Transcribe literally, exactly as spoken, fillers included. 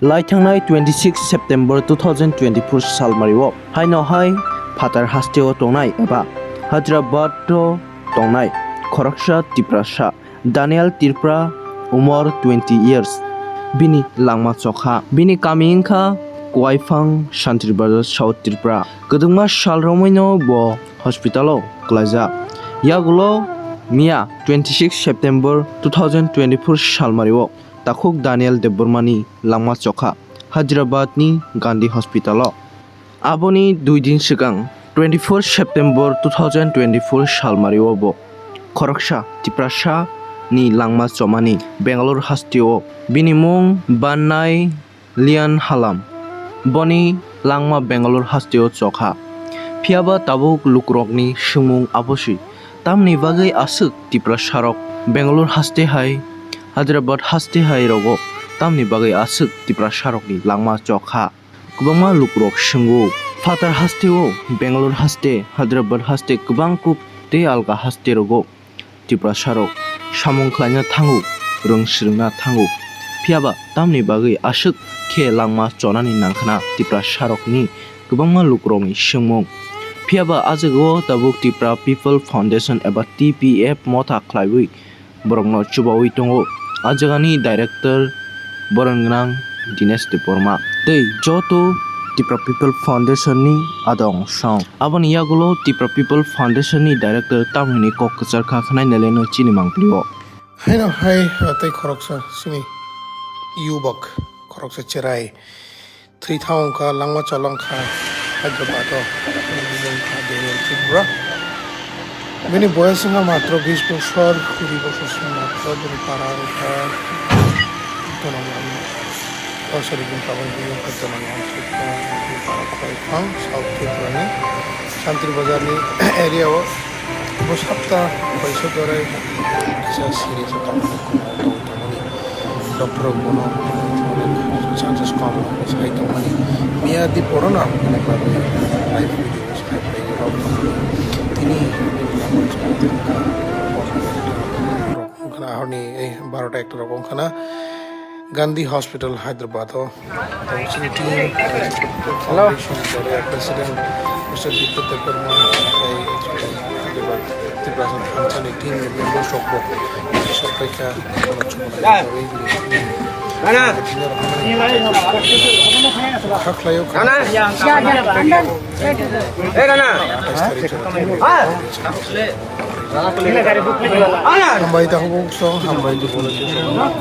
Lai thangnai twenty six September two thousand twenty four salmario haino hai phatar hasteo tongnai eba Hyderabad o tongnai khoroksa Tiprasa Daniel Tripura, umor twenty years, bini langma chokha. Bini kami wngkha Kuaiphang, Shantir Bazar, South Tripura. Kwdwkma sal romwino bo hospital o kwlaijak. Yagulo miya twenty six September two thousand twenty four salmario takhuk Daniel Debbarmani langma chokha Hyderabad ni Gandhi Hospital o. Aboni dui din swkang twenty four September two thousand twenty four salmario bo khoroksa Tiprasa ni langma chomani Bangalore hasteo. Bini mung Bannai Lian Halam. Boni langma Bangalore hasteo chokha. Phiyaba tabuk lukurokni swngmung abosi, tamni bagwi aswk Tiprasarok Bangalore haste hai, Hyderabad haste hai rogo tamni bagwi aswk Tiprasarokni langma chokha? Kwbangma lukurok swngo. Phatar hasteo, Bangalore haste, Hyderabad haste, kwbang kuk tei alga haste rogo Tiprasarok samung khlaina thango, rwng swrwngna thango. Phiyaba tamni bagwi aswk khe langma chonani nangkhna Tiprasarokni kwbangma lukurokni swngmung. Phiyaba ah jagao tabuk Tipra People Foundation eba T P F motha khlaiwi borokno chubaui tongo. Ah jagani director borok gwnang Dinesh Debbarma tei joto Tipra People Foundation ni adong song. Aboni yagulo Tipra People Foundation ni director tamoni kok kwchar kha khwnai nai le no chini mangpli o. Haino hai, ah, tei khoroksa sini yubak, khoroksa cherai. Thwi thang wngkha, langma cholang kha Hyderabad o. Bini mung kha Daniel Tripura. Bini boyos wngkha matro bis bosor, kuri bosor se matro. Bini para wngkha Tonamani. Oh, sorry, bini para wngkha Tonamani Tripura. Bini para Khwaiphang, South Tripura ni Santri Bazar ni area o. Bo sapta kaisa jorai kisa serious o tongmani, komo tongwi tongmani. Doctor rok bono onek chances kom sai tongmani. Miya di poro no ang bini bagwi live video sai pai rok tongmani. Tini wngkha na ahorni ei barota ekta rok wngkha na Gandhi Hospital Hyderabad o. Hello. President Mister Dipti Debbarma, Tiprasa Thansa ni team members rok bo sok paikha. Rana. Kha khlaio kha. Rana. Eh, Rana. Atais tarikh. Hambai ta hubung song, hambai ta hubung song.